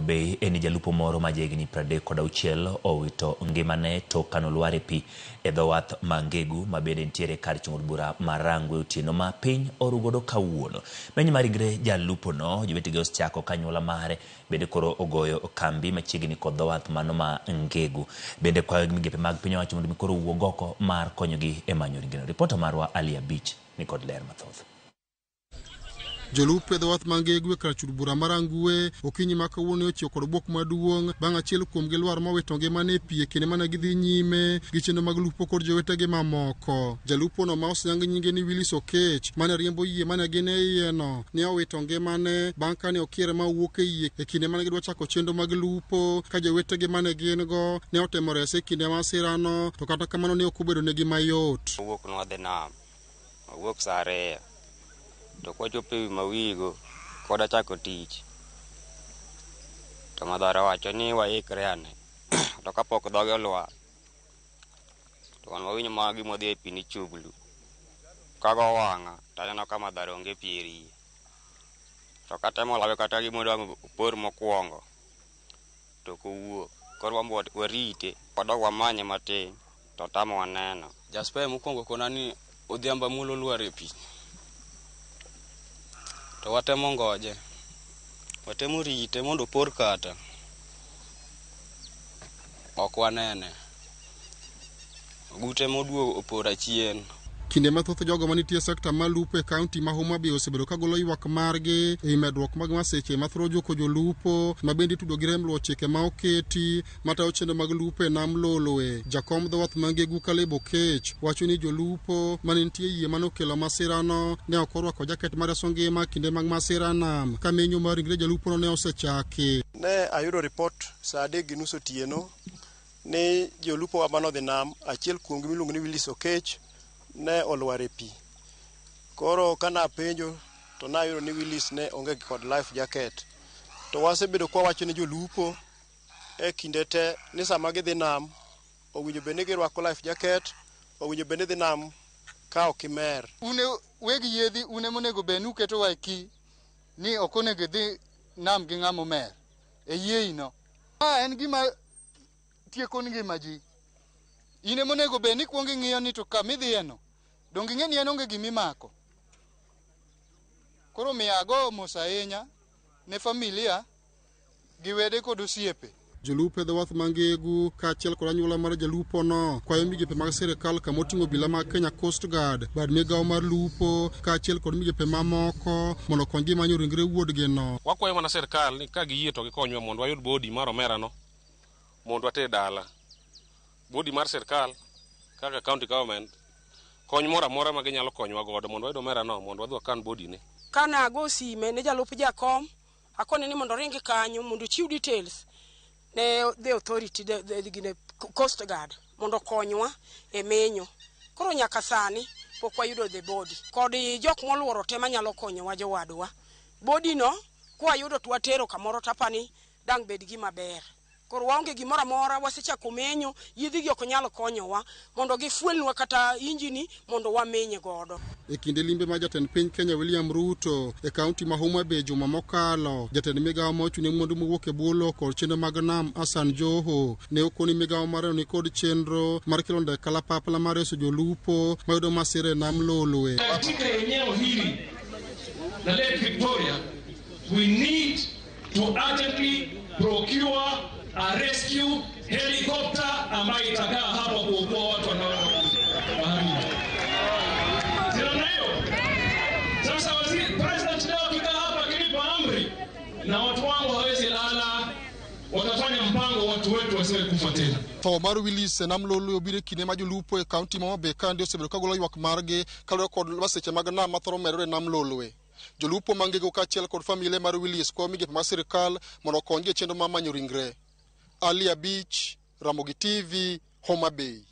Bay en ni jalupo moro ma jahigni 36 owito ngimane tok kane olwar e pi e dho wath ma Ngegu ma bende nitiere kar chung' od bura ma Rangwe otieno ma piny orugodo kawuono. Meny mar ringre jalupono jowetege osechako ka anyuola mare bende koro ogoyo kambi machiegni kod dho wath mano ma Ngegu. Bende kwayo gi migepe mag piny owacho mondo mi koro owuog oko mar konyogi e manyo ringreno. Ripota marwa Ali Abich ni kod ler mathoth. Jolupo e dho wath ma Ngegu e kar chud bura ma Rangwe okinyi ma kawuono ne ochiew kod bwok maduong' bang' achiel kuomgi lwar mowito ngimane e pi e kinde mane gidhi nyime gi chenro mag lupo kod jowetegi mamoko. Jalupono ma oseyang nyinge ni Willis Okech mane riembo yie mane gin e iyeno ne owito ngimane bang' kane okier ma owuok e yie e kinde mane gidwa chako chenro mag lupo ka jowetegi mane gin go ne otemo rese e kinde masirano to kata kamano ne ok obedo negi mayot. Owuok nwadhi nam. Wawuok saa 2 to kwachopo ewi Mawigo koda chako tich to Madhara owacho ni waikre ane to kapok dhoge olwar to wan wawinjo mana gima odhi e pi ni chuglu. Kago wang'a to aneno ka Madhara onge pi e riye. To katemo lawe kata gima dwang' opor mokwongo to ok owuok. Koro wan be warite wadog wamanye matin to otamowa neno. Jasper mokwongo kona ni odhiambo amuol olwar e pi. To watemo ngoje. Watemo rite mondo opor kata. Ok wanene. Ogute moduogo opor achien. Kinde mathoth jogo manitie e sekta mar lupo e kaunti ma Homa Bay osebedo ka golo ywak margi e wi medruok mag masiche mathoro juko jolupo ma bende itudo gi rem luwo chike ma oketi matayo chenro mag lupo e nam Lolwe. Jakom dho wath ma Ngegu Caleb Okech wacho ni jolupo mane nitie e yie mane okelo masirano ne ok orwako jaket mar reso ngima kinde mag masira nam ka menyo mar ringre jalupono ne osechaki. Ne ayudo ripot saa 3:30 otieno ni jolupo mane odhi nam, achiel kuomgi miluongo ni Willis Okech ne olwar e pi. Koro kana apenjo to nayudo ni Willis ne onge kod life jacket. To wasebedo kwa wacho ne jolupo e kinde te ni sama gidhi nam owinjo bed ni girwako life jacket, owinjo bed ni dhi nam ka ok imer. Une weg yiedhi, un ema onego bed ni uketowa e ki ni ok onego idhi nam gi ng'ama omer e yieino. Ma en gima tieko ngima ji. In ema onego bed ni ikwongo ing'iyo ni to kama idhiyeno, donge ing'e ni en onge gima imako. Koro omiyo ago mos ahinya ne familia gi wede kod osiepe. Jolupo e dho wath ma Ngegu kaachiel kod anyuola mar jalupono kwayo migepe mag sirkal kama oting'o obila mag Kenya Coast Guard, bad migawo mar lupo kaachiel kod migepe mamoko mondo okonygi manyo ringre wuodgino. Wakwayo mana sirkal ni ka giyie to gikonywa mondo wayud body mar omerano mondo water dala. Body mar sirkal kaka county government kony moro amora ma ginyalo konywa godo mondo wayud omerano mondo wadhi wakan body ne. Kane ago sime ne jalup jakom akone ni mondo oring kanyo mondo ochiw details ne the authority the Coast Guard mondo okonywa e menyo. Koro nyaka sani pok wayudo the body. Kod jok moluoro te manyalo konyowa jowadwa. Body no kwayudo to watero kamoro to apani dang' bed gima ber. Koro waonge gimoro amora, wasechako menyo, yiedhi gi ok nyal konyowa mondo gifuelnwa kata injini mondo wameny godo. E kinde limbe mar jatend piny Kenya William Ruto e kaunti ma Homa Bay juma mokalo, jatend migawo ma ochung' ne mwandu mowuok e bwo lowo kod chenro mag nam Hassan Joho ne okoni migawo mareno ni kod chenro mar kelo ndek kalapapla mar reso jolupo mayudo masira e nam Lolwe. Katika eneo hili la Lake Victoria, we need to urgently procure a rescue helicopter ambayo itakaa hapa kuokoa watu wanaoenda baharini. Sio hiyo? Sasa waziri president leo akikaa hapa akinipa amri na watu wangu hawezi lala, watafanya mpango watu wetu wasiwe kufa tena. Tho mar Willis e nam Lolwe obiro e kinde ma jolupo e kaunti ma Homa Bay kandi osebedo ka golo ywak margi kaluwore kod masiche mag nam mathoro medore e nam Lolwe. Jolupo ma Ngego kaachiel kod familia mar Willis kwayo migepe mag sirkal mondo okonygi e chenro mar manyo ringre. Ali Abich, Ramogi TV, Homa Bay.